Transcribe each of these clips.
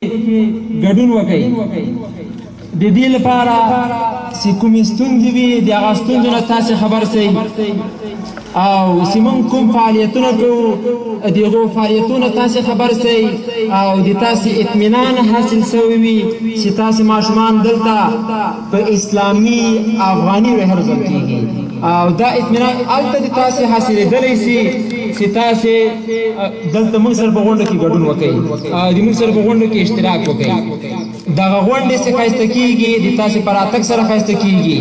ګډون وکړئ. د دې لپاره چې کومې ستونزې وي د هغه ستونزو نه تاسې خبر سئ او چې موږ کوم فعالیتونه کوو د هغو فعالیتونو تاسې خبر سئ او د تاسې اطمینان حاصل سوی وي چې تاسې ماشومان دلته په اسلامي افغاني روحیه روزل کېږي او دا اطمینان هلته د تاسې حاصلېدلی سي چې تاسې دلته موږ سره په غونډه کې ګډون وکړئ او د موږ سره په غونډه کې اشتراک وکړئ. دغه غونډې چې ښایسته کېږي د تاسې په راتګ سره ښایسته کېږي.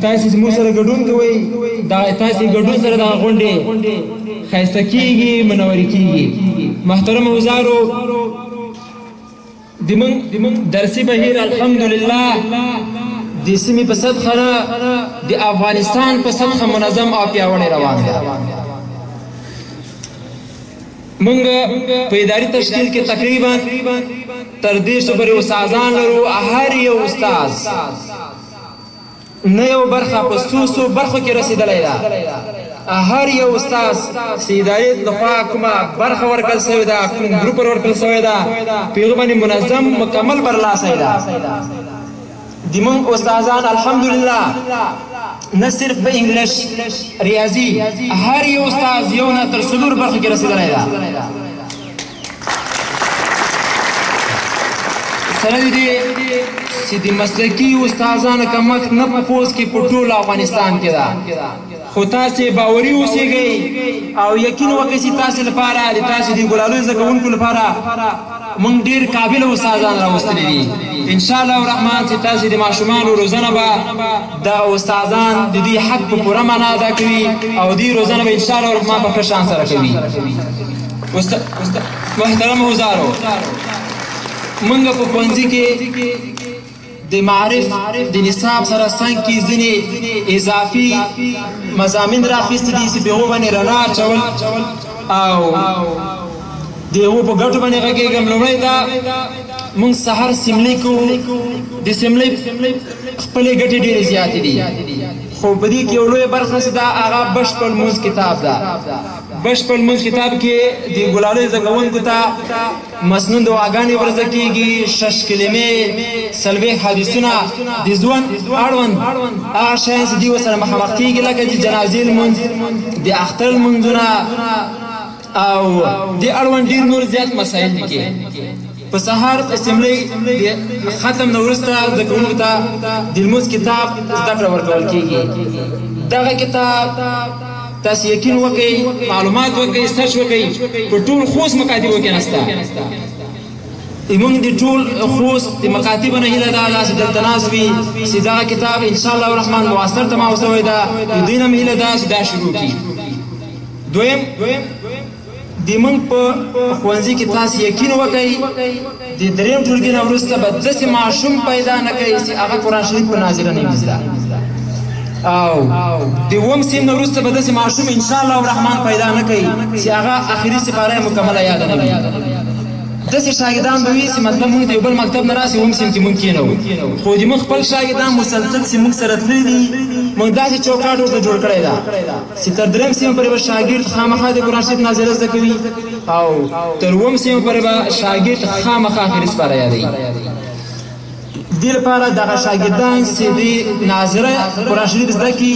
تاسې چې موږ سره ګډون کوئ دغه تاسې ګډون سره دغه غونډې ښایسته کېږي، منورې کېږي. محترم حضارو، د موږ درسي بهیر الحمدلله د سیمې په سطحه نه د افغانستان په سطحه منظم او پیاوړی روان دی. موږ په اداري تشکیل کې تقریبا تر 30 پورې استادان لرو. هر یو استاد نه یو برخه په څو څو برخو کې رسېدلی ده. هر یو استاد چې ادارې لخوا کومه برخه ورکړل شوې ده، کوم ګروپ ورکړل شوی ده، په هغه باندې منظم مکمل برلاسی ده. د موږ استادان الحمدلله نه صرف په انګلیش، ریاضي، هر یو استاد یو نه تر 4 برخو کې رسېدلی ده. سره د دې چې د مسلکي استادانو کمښت نه په خوست کې، په ټول افغانستان کې ده، خو تاسې باوري اوسېږئ او یقین وکړئ چې تاسې لپاره د تاسې د ګلالیو زده کوونکو لپاره موږ ډېر قابل استادان راوستلي دي. ان شاء الله الرحمن چې تاسې د ماشومانو روزنه به دغه استادان د دوی حق په پوره معنا ادا کوي او دوی روزنه به ان شاء الله الرحمن په ښه شان سره کوي. محترم حضارو، موږ په ښوونځي کې د معارف د نصاب سره څنګ کې ځینې اضافي مضامین راخیستي دي چې په هغو باندې رڼا اچول او د هغو په ګټو باندې غږېږم. لومړی دا موږ سهار سیملۍ کوو. د سیملۍ خپلې ګټې ډېرې زیاتې دي، خو په دې کې یو لویه برخه چې ده هغه بشپړ لمونځ کتاب ده. بشپړ لمونځ کتاب کې د ګلالیو زده کوونکو ته مسنون دعاګانې ورزده کېږي، 6 کلمې، 40 حدیثونه د ژوند اړوند هغه شیان چې دوی ورسره مخامخ کېږي، لکه د جنازې لمونځ، د اختر لمونځونه او د اړوند ډېر نور زیات مسایل دي. کې په سهار اسمبلۍ د ختم نه وروسته زده کوونکو ته د لمونځ کتاب زده کړه ورکول کېږي. دغه کتاب تاسې یقین وکړئ، معلومات وکړئ، سرچ وکړئ، په ټول خوست مکاتبو کې نشته. موږ د ټول خوست د مکاتبو نه هیله ده داسې دلته ناست وي چې دغه کتاب ان شاء الله الرحمن معاصر ته ما سوی ده، د دوی نه هم هیله ده چې دا شروع کړي. دویم، د موږ په ښوونځي کې تاسې یقین وکړئ د دریم ټولګي نه وروسته به داسې ماشوم پیدا نه کوي چې هغه قرآن شریف په ناظره نه وي زده، او د اووم سیم نه وروسته به داسې ماشوم ان شاء الله الرحمن پیدا نه کوي چې هغه اخري سپاره یې مکمله یاده نه وي. داسې شاګردان به وي چې مطلب موږ د یو بل مکتب نه راسي اووم سیم کې موږ کښېنوو، خو د موږ خپل شاګردان مسلسل چې موږ سره تللي دي، موږ داسې چوکاټ ورته جوړ کړی ده چې تر دریم سیم پورې به شاګرد خامخا د قرآن شریف ناظره زده کوي او تر اووم سیم پورې به شاګرد خامخا اخري سپاره یادوي. دې لپاره دغه شاګردان چې دوی ناظره قرآن شریف زده کړي،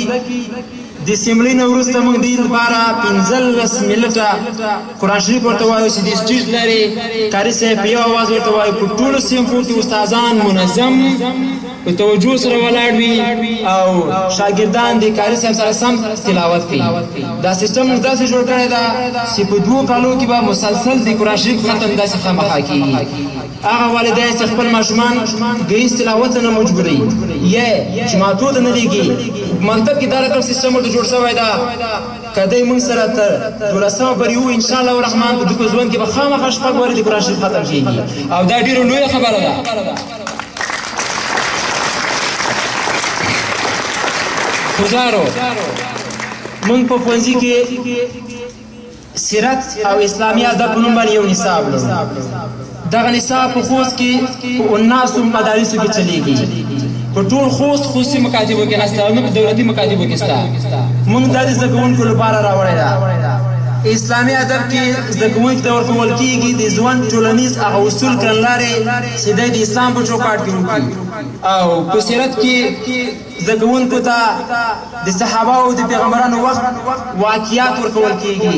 د سیملۍ نه وروسته موږ دې لپاره 15 منټه قرآن شریف ورته وایو چې د سټیج لرې قاري صاحب په یو اواز ورته وایو. په ټولو صنفو کې استادان منظم په توجه سره ولاړ وي او شاګردان د قاري صاحب سره سم تلاوت کوي. دا سیستم موږ داسې جوړ کړی ده چې په 2 کالو کې به مسلسل د قرآن شریف ختم داسې خامخا کېږي. هغه والدین چې خپل ماشومان ګهیځ تلاوت ته نه مجبوروي یا جوماتو ته نه لېږي، مکتب کې دا رقم سیستم ورته جوړ شوی ده که دی موږ سره تر دولسمه پورې وو ان شاء الله الرحمن په ده په ژوند کې به خامخا 6 وارې د قرآن شریف ختم کېږي او دا ډېره لویه خبره ده. حضارو، موږ په ښوونځي کې سیرت او اسلامي ادب په نوم باندې یو نصاب لرو. دغه نصاب په خوست کې په 19 مدارسو کې چلېږي، په ټول خوست خصوصي مکاتبو کې نشته او نه په دولتي مکاتبو کې شته. موږ دا د زده کوونکو لپاره راوړی ده. اسلامي ادب کې زده کوونکي ته ورکول کېږي د ژوند ټولنیز هغه اصول کړنلارې چې دی د اسلام په چوکاټ کې وکړي، او په سیرت کې زده کوونکو ته د صحابه او د پیغمبرانو وخت واقعیات ورکول کېږي.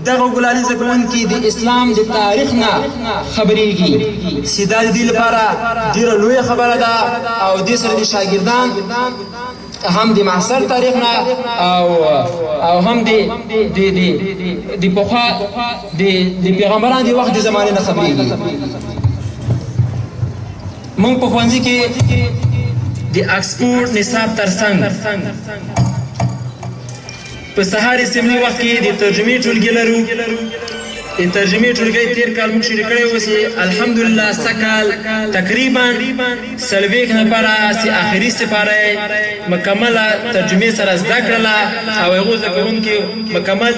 دغه ګلالي زده کوونکي د اسلام د تاریخ نه خبرېږي چې دا د دوی لپاره ډېره لویه خبره ده، او دې سره د شاګردان هم د معاصر تاریخ نه او هم د د د د پخوا د د پیغمبرانو د وخت د زمانې نه خبرېږي. موږ په ښوونځي کې د اکسفورډ نصاب ترڅنګ په سهار اسمبلي وخت کې د ترجمې ټولګي لرو. د ترجمې ټولګی تېر کال موږ شروع کړی و چې الحمدلله سږکال تقریبا 40 نفره چې آخري سپاره یې مکمله ترجمې سره زده کړله، او هغو زده کوونکي مکمل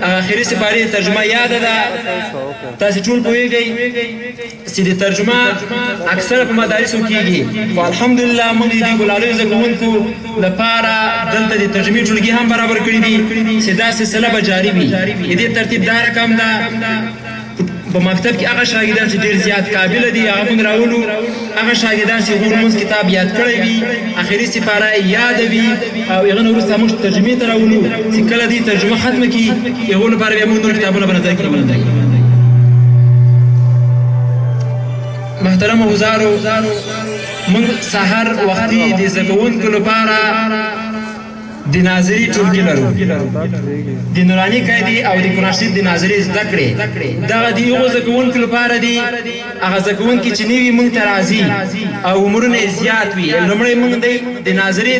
آخري سپارې ترجمه یاده ده. تاسې ټول پوهېږئ چې د ترجمه اکثره په مدارسو کېږي، خو الحمدلله موږ د دې ګلالیو زده کوونکو لپاره دلته د ترجمې ټولګي هم برابر کړي دي چې دا سلسله به جاري وي. د دې ترتیب دا رقم ده، په مکتب کې هغه شاګردان چې ډېر زیات قابل دي هغه موږ راولو، هغه شاګردان چې هغو لمونځ کتاب یاد کړی وي، اخري سپاره یې یاده وي، او هغه نه وروسته موږ ترجمې ته راولو چې کله دوی ترجمه ختمه کړي هغو لپاره بیا موږ نور کتابونه په نظر کې نیولي دي. محترمو وزارو، موږ سهار وختي د زده کوونکو لپاره د ناظري ټولګي لرو. د نوراني قاعدې او د قرآن شریف د ناظري زده کړې دغه د هغو زده کوونکو لپاره دي، هغه زده کوونکي چې نوي موږ ته راځي او عمرونه یې زیات وي. لومړی موږ دی د ناظري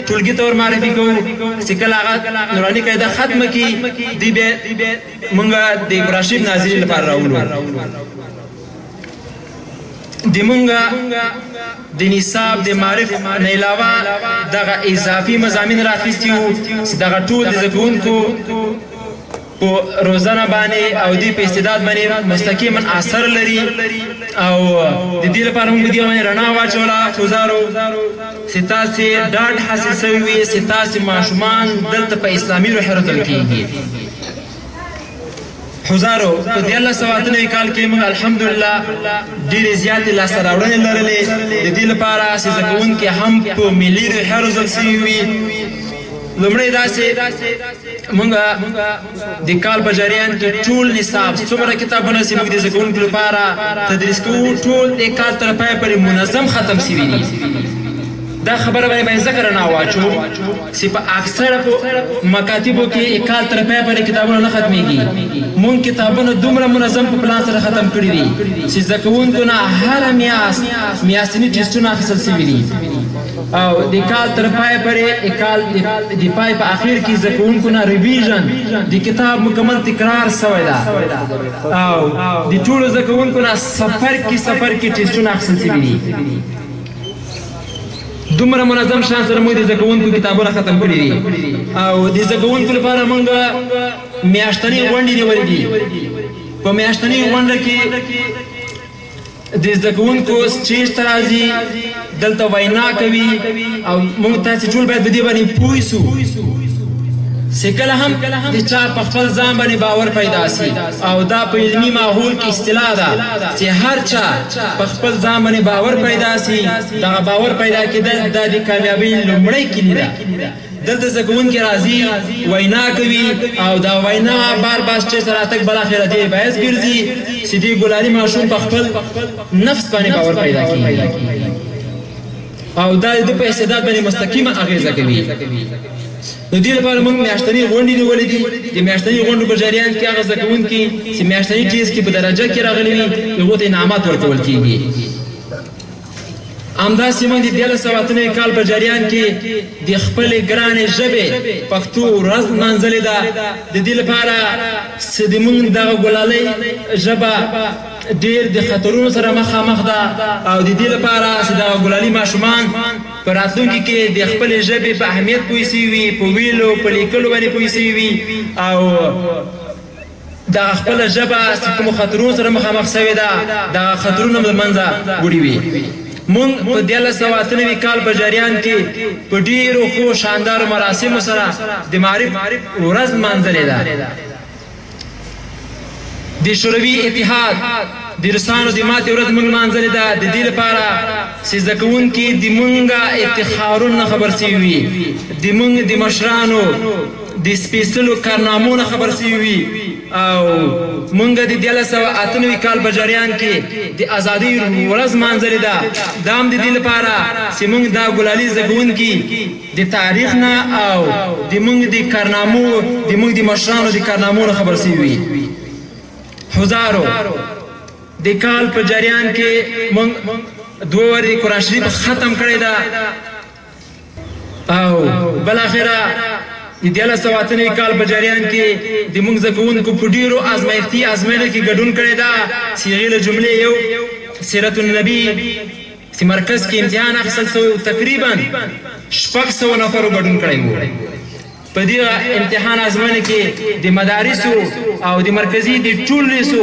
ټولګي ته ور معرفي کوو چې کله هغه نوراني قاعده ختمه کړي دوی بیا موږ د قرآن شریف ناظري لپاره راولو. د مونږه د نصاب د معرف نه علاوه دغه اضافي مضامین راخیستي وو چې دغه ټول د زده کوونکو په روزنه باندې او دوی په استعداد باندې مستقیما اثر لري، او د دې لپاره موږ دې باندې رڼا واچوله. خوزارو چې تاسې ډاډ حاصل شوی وي چې تاسې ماشومان دلته په اسلامي روح روزل کېږي. حضارو، په 1398 کال کې موږ الحمدلله ډېرې زیاتې لاسته راوړنې لرلې. د دې لپاره چې زده کوونکي هم په ملي روحیه روزل شوي وي. لومړی داسې موږ د کال په جریان کې ټول نصاب څومره کتابونه چې موږ د زده کوونکو لپاره تدریس کوو ټول د کال تر پایه پورې منظم ختم شوي دي. دا خبره باندې باندې ځکه رڼا واچوم چې په اکثره په مکاتبو کې کال تر پایه پورې کتابونه نه ختمېږي. مونږ کتابونه دومره منظم په پلان سره ختم کړي دي چې زده کوونکو نه هره میاشت میاشتني ټیسټونه اخیستل شوي دي، او د کال تر پایه پورې کال د پای په اخر کې زده کوونکو نه ریویژن د کتاب مکمل تکرار شوی ده، او د ټولو زده کوونکو نه سفر کې ټیسټونه اخیستل شوي دي. دومره منظم شان سره موږ د زده کوونکو کتابونه ختم کړي دي، او د زده کوونکو لپاره موږ میاشتنۍ غونډې نیولې دي. په میاشتنۍ غونډه کې د زده کوونکو سټیج ته راځي، دلته وینا کوي، او موږ تاسې ټول باید په دې باندې پوه سو چې کله هم د چا په خپل ځان باندې باور پیدا سي، او دا په علمي ماحول کې اصطلاح ده چې هر چا په خپل ځان باندې باور پیدا سي، دغه باور پیدا کېدل دا د کامیابۍ لومړۍ کلي ده. دلته زده کوونکي راځي، وینا کوي، او دا وینا بار بار سټیج ته راتګ بالاخره دې باعث ګرځي چې دې ګلالي ماشوم په خپل نفس باندې باور پیدا کېږي، او دا د ده په استعداد باندې مستقیمه اغېزه کوي. نو دې لپاره موږ میاشتنۍ غونډې نیولې دي. د میاشتنۍ غونډو په جریان کې هغه زده کوونکي چې میاشتني ټیسټ کې په درجه کې راغلي وي هغو ته انعامات ورکول کېږي. همداسې موږ د 1398 کال په جریان کې د خپلې ګرانې ژبې پښتو ورځ لمانځلې ده. د دې لپاره چې د موږ دغه ګلالۍ ژبه ډېر د خطرونو سره مخامخ ده، او د دې لپاره چې دغه ګلالي ماشومان په راتلونکي کې د خپلې ژبې په اهمیت پوه سوي وي، په ویلو په لیکلو باندې پوه سوي وي، او دغه خپله ژبه چې کومو خطرونو سره مخامخ سوې ده دغه خطرونه هم له منځه وړي وي. مونږ په 1398 کال په جریان کې په ډېرو ښو شاندارو مراسمو سره د معارف ورځ لمانځلې ده. د شوروي اتحاد د روسانو د ماتې ورځ موږ لمانځلې ده، د دې لپاره چې زده کوونکي د موږ افتخارونو نه خبر سوي وي، د موږ د مشرانو د سپېڅلو کارنامو نه خبر سوي وي او موږ د 1398 کال په جریان کې د ازادۍ ورځ لمانځلې ده، دا هم د دې لپاره چې موږ دا ګلالي زده کوونکي د تاریخ نه او د موږ د کارنامو، د موږ د مشرانو د کارنامو نه خبر سوي وي. هزارو د کال په جریان کې موږ دوه ورځې قرآن شریف ختم کړی ده او بالاخره د 1398 کال په جریان کې د موږ زده کوونکو په ډېرو ازمایښتي ازموینو کې ګډون کړی ده چې هغې له جملې یو سیرت النبي چې مرکز کې امتحان اخیستل سوی و، تقریبا 600 نفرو ګډون کړی و. په دې امتحان ازموینه کې د مدارسو او د مرکزي د ټولو لیسو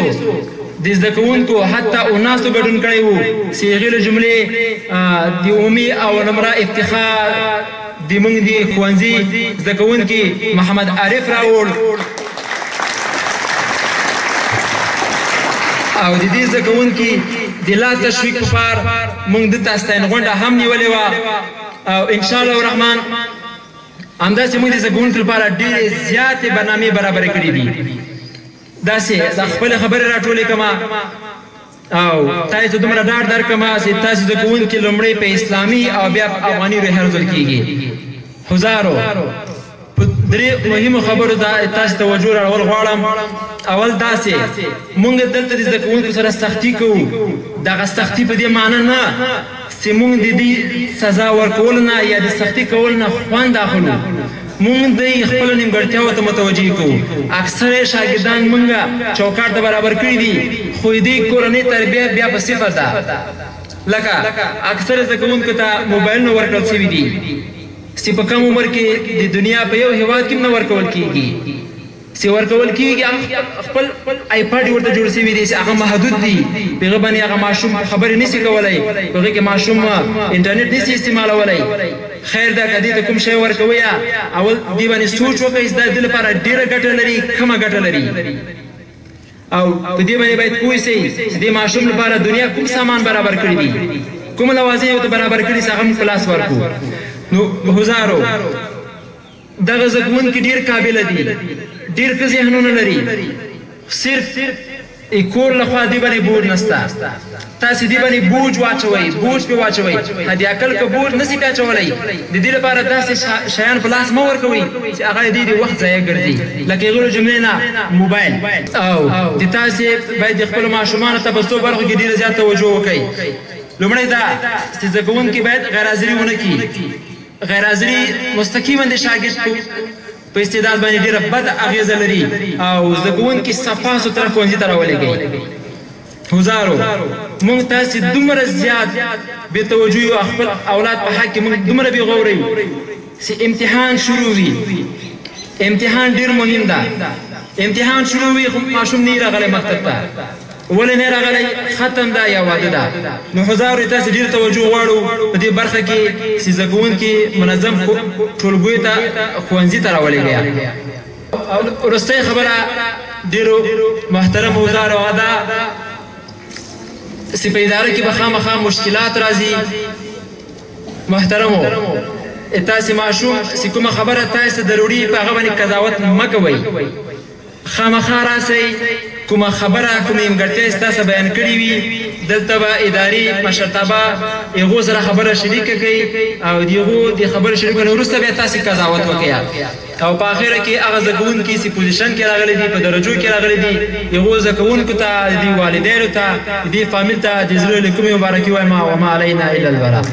د زده کوونکو حتی اناسو ګډون کړی وو چې هغې له جملې د عمومي او نمره افتخار د موږ د ښوونځي زده کوونکي محمد عارف راوړ او د دې زده کوونکي د لا تشویق په پار موږ ده ته ستاینغونډه هم نیولې وه او انشاءالله الرحمن همداسې موږ د زده کوونکو لپاره ډېرې زیاتې برنامې برابرې کړې دي. داسې دا خپلې خبرې راټولې کړم او تاسو ته دومره ډاډ درکړم چې تاسو زده کوونکي لومړی په اسلامي او بیا په افغاني روحیه روزل کېږي. هزارو په درې مهمو خبرو ته تاسو توجه راړول غواړم. اول داسې مونږ دلته د زده کوونکو سره سختي کوو، دغه سختي په دې معنی نه چې مونږ د دوی سزا ورکولو نه یا د سختي کولو نه خوند اخلو، مونږ دوی خپلو نیمګړتیاوو ته متوجه کوو. اکثره شاګردان مونږ چوکاټ ته برابر کړي دي، خو د دوی کورنۍ تربیه بیا په صفر ده. لکه اکثره زده کوونکو ته موبایلونه ورکړل شوي دي چې په کم عمر کې د دنیا په یو هیواد کې هم نه ورکول کیږي. چې ورکول کیږي هغه خپل آیپډ ورته جوړ شوي دي چې هغه محدود دي، په هغه باندې هغه ماشوم خبرې نشي کولای، په هغه کې ماشوم انټرنیټ نشي استعمالولای. خیر ده که دې ته کوم شی ورکوي، اول دې باندې سوچ وکړئ چې دا د لپاره ډیره ګټه لري کمه ګټه لري، او په دې باندې باید پوه شئ چې دې ماشوم لپاره دنیا کوم سامان برابر کړی دي، کوم لوازم یې ورته برابر کړي چې هغه موږ په لاس ورکړو. نو هزارو دغه زده کوونکي ډېر قابله دي، ډېر ښه ذهنونه لري، صرف یې کور له خوا دې باندې بوج نشته. تاسې دې باندې بوج واچوئ، بوج پرې واچوئ، حد اقل که بوج نشي پرې اچولی د دې لپاره داسې شیان په لاس مه ورکوئ چې هغه د دې د وخت ضایع ګرځي، لکه هغې له جملې نه موبایل. او د تاسې باید د خپلو ماشومانو ته په څو برخو کې ډېره زیاته توجه وکړئ. لومړی دا چې زده کوونکي باید غیرحاضري ونه کړي. غیرحاضري مستقیما د شاګرد په استعداد باندې ډېره بده اغېزه لري او زده کوونکي صفا سوتره ښوونځي ته راولېږئ. هزارو موږ تاسې دومره زیات بې توجه یو، خپل اولاد په حق کې موږ دومره بې غوره یو چې امتحان شروع وي، امتحان ډېر مهم ده، امتحان شروع وي خو ماشوم نه راغلی مکتب ته، ولې نه راغلی؟ ختم ده یا واده ده. نو هزارو تاسې ډېر توجه غواړو په دې برخه کې چې زده کوونکي منظم ټولګیو ته ښوونځي ته راولېږئ. وروستۍ خبره ډېرو محترمو هزارو هغه ده چې په اداره کې به خامخا مشکلات راځي. محترمو تاسې ماشوم چې کومه خبره تاسې ته دروړي په هغه باندې قضاوت مه کوئ، خامخا راسئ، کومه خبره کومه نیمګړتیا چې تاسو بیان کړې وي دلته به اداري مشرتابه هغو سره خبره شریکه کړئ او د هغو د خبرې شریکولو وروسته بیا تاسې قضاوت وکړئ. او په اخره کې هغه زده کوونکي چې پوزیشن کې راغلي دي، په درجو کې راغلي دي، هغو زده کوونکو ته، د دوی والدینو ته، د دوی فامیل ته د زړه له کومې مبارکي وایم. وما علینا الا البلاغ.